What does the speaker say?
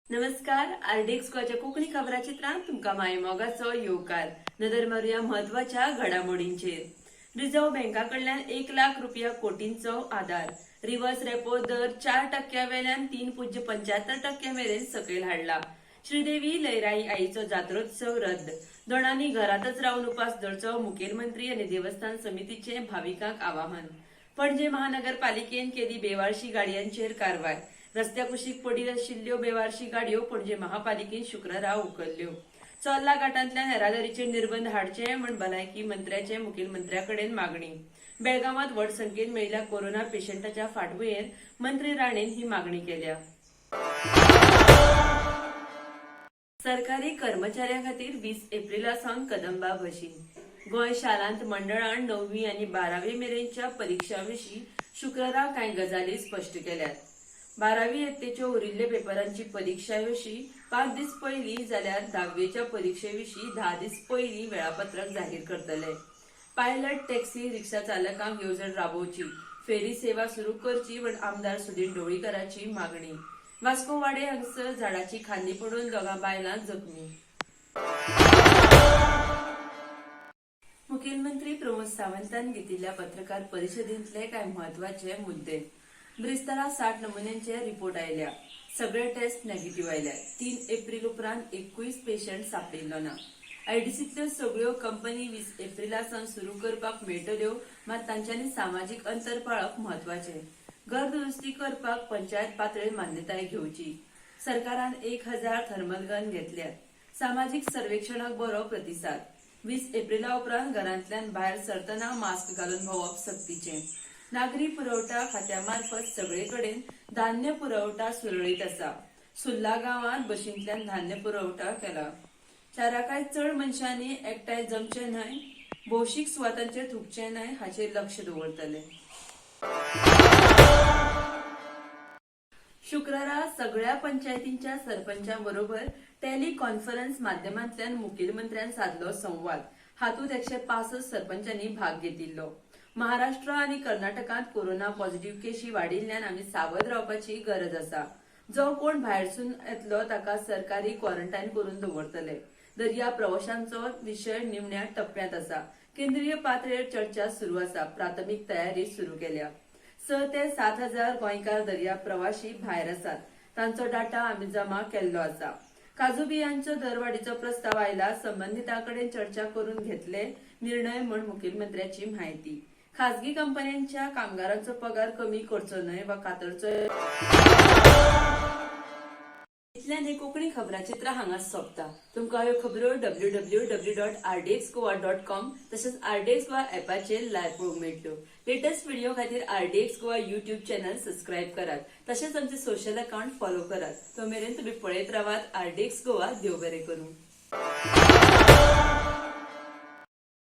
नमस्कार, आरडीएक्स गोवाच्या कोंकणी खबराचित्रांत तुमकां मायमोगाचो येवकार. नदर मारुया म्हत्वाच्या घडामोडींचेर. रिझर्व्ह बँका कडल्यान 1 लाख रुपया कोटींचो आदार. रिव्हर्स रेपो दर 4 टक्क्या वेल्यान 3.75 टक्क्या मेरेन सकयल हाडला. श्रीदेवी लयराई आईचो जात्रोत्सव रद्द. दोणांनी घरांतच रावन उपास धरचो, मुखेलमंत्री आनी देवस्थान समितीचे भाविकांक आवाहन. पणजे महानगरपालिकेन केली बेवारशी गाडयांचेर कारवाय. रस्त्या कुशीक पडील आशिल्ल्यो बेवारशी गाडयो पणजे महापालिकेन शुक्रारा उखल्ल्यो. चोर्ला घाटांतल्यान येरादारीचेर निर्बंध हाडचे म्हूण भलायकी मंत्र्याचे मुखेलमंत्र्या कडेन मागणी. बेळगावांत व्हड संख्येन मेळिल्ल्या कोरोना पेशंटाच्या फाटभुंयेर मंत्री राणेन ही मागणी केल्या. सरकारी कर्मचाऱ्यां खातीर 20 एप्रिला सावन कदंबा बशी. गोंय शालांत मंडळान णववी आनी 12वी मेरेनच्या परिक्षां विशीं शुक्रारा कांय गजाली स्पश्ट केल्यात. 12वी यत्तेच्यो उरिल्ल्या पेपरांची परिक्षा विशीं 5 दीस पयलीं, जाल्यार धावेच्या परिक्षे विशीं 10 दीस पयलीं वेळापत्रक जाहीर करतले. पायलट, टॅक्सी, रिक्षा चालकांक येवजण राबोवची, फेरी सेवा सुरू करची म्हण आमदार सुदिन ढवळीकराची मागणी. वास्को वाडे हांगसर झाडाची खांदी पडून दोगां बायलां जखमी. मुखेलमंत्री प्रमोद सावंतान घेतिल्ल्या पत्रकार परिशदेंतले कांय म्हत्वाचे मुद्दे. ब्रेस्तारा 60 नमुन्यांचे रिपोर्ट आयल्या. सगळे टेस्ट नेगेटिव्ह आयल्या. 3 एप्रिल उपरांत एकूय पेशंट सांपडिल्लो ना. आयडीसींतल्यो सगळ्यो कंपनी 20 एप्रिला सावन सुरू करपाक मेळटल्यो, मात तांच्यांनी सामाजीक अंतर पाळप म्हत्वाचें. घर दुरुस्ती करपाक पंचायत पातळेर मान्यताय घेवची. सरकारान 1000 थर्मल गन घेतल्यात. सामाजीक सर्वेक्षणाक बरो प्रतिसाद. 20 एप्रिला उपरांत घरांतल्यान भायर सरतना मास्क घालून भोंवप सक्तीचें. नागरी पुरवठा खात्या मार्फत सगळे कडेन धान्य पुरवठा सुरळीत आसा. सुर्ला गांवांत बशींतल्यान धान्य पुरवठा केला. चाराकाय चड मनशांनी एकठांय जमचे न्हय, भौशीक सुवातांचेर थुकचे न्हय हाचेर लक्ष दवरतले. शुक्रारा सगळ्या पंचायतींच्या सरपंचां बरोबर टेली कॉन्फरन्स माध्यमांतल्यान मुखेलमंत्र्यान सादलो संवाद. हातूंत 165 सरपंचांनी भाग घेतिल्लो. महाराष्ट्र आनी कर्नाटकांत कोरोना पॉझिटिव्ह केशी वाडिल्ल्यान आमी सावध रावपाची गरज आसा. जो कोण भायरसून येतलो ताका सरकारी क्वॉरंटायन करून दवरतले. दर्या प्रवाशांचो विशय निमण्या टप्प्यांत आसा. केंद्रीय पातळेर चर्चा सुरू आसा. प्राथमीक तयारी सुरू केल्या. 6 ते 7 हजार गोंयकार दर्या प्रवाशी भायर आसात. तांचो डाटा आमी जमा केल्लो आसा. काजू बियांचो दरवाडीचो प्रस्ताव आयला, संबंदितां कडेन चर्चा करून घेतले निर्णय म्हूण मुखेलमंत्र्याची म्हायती. खाजगी कंपन्यांच्या कामगारांचो पगार कमी करचो न्हय वा कातरचो. इतल्यान हे कोंकणी खबराचित्र हांगाच सोंपता. तुमकां ह्यो खबरो www.rdxgoa.com तशेंच आरडीएक्स गोवा ऍपाचेर लायव्ह पळोवंक मेळटल्यो. लेटस्ट व्हिडिओ खातीर RDX Goa YouTube channel subscribe करात, तशेंच आमचे सोशल अकाउंट फॉलो करात. तो मेरेन तुमी पळयत रावात आरडीएक्स गोवा. देव बरें करूं.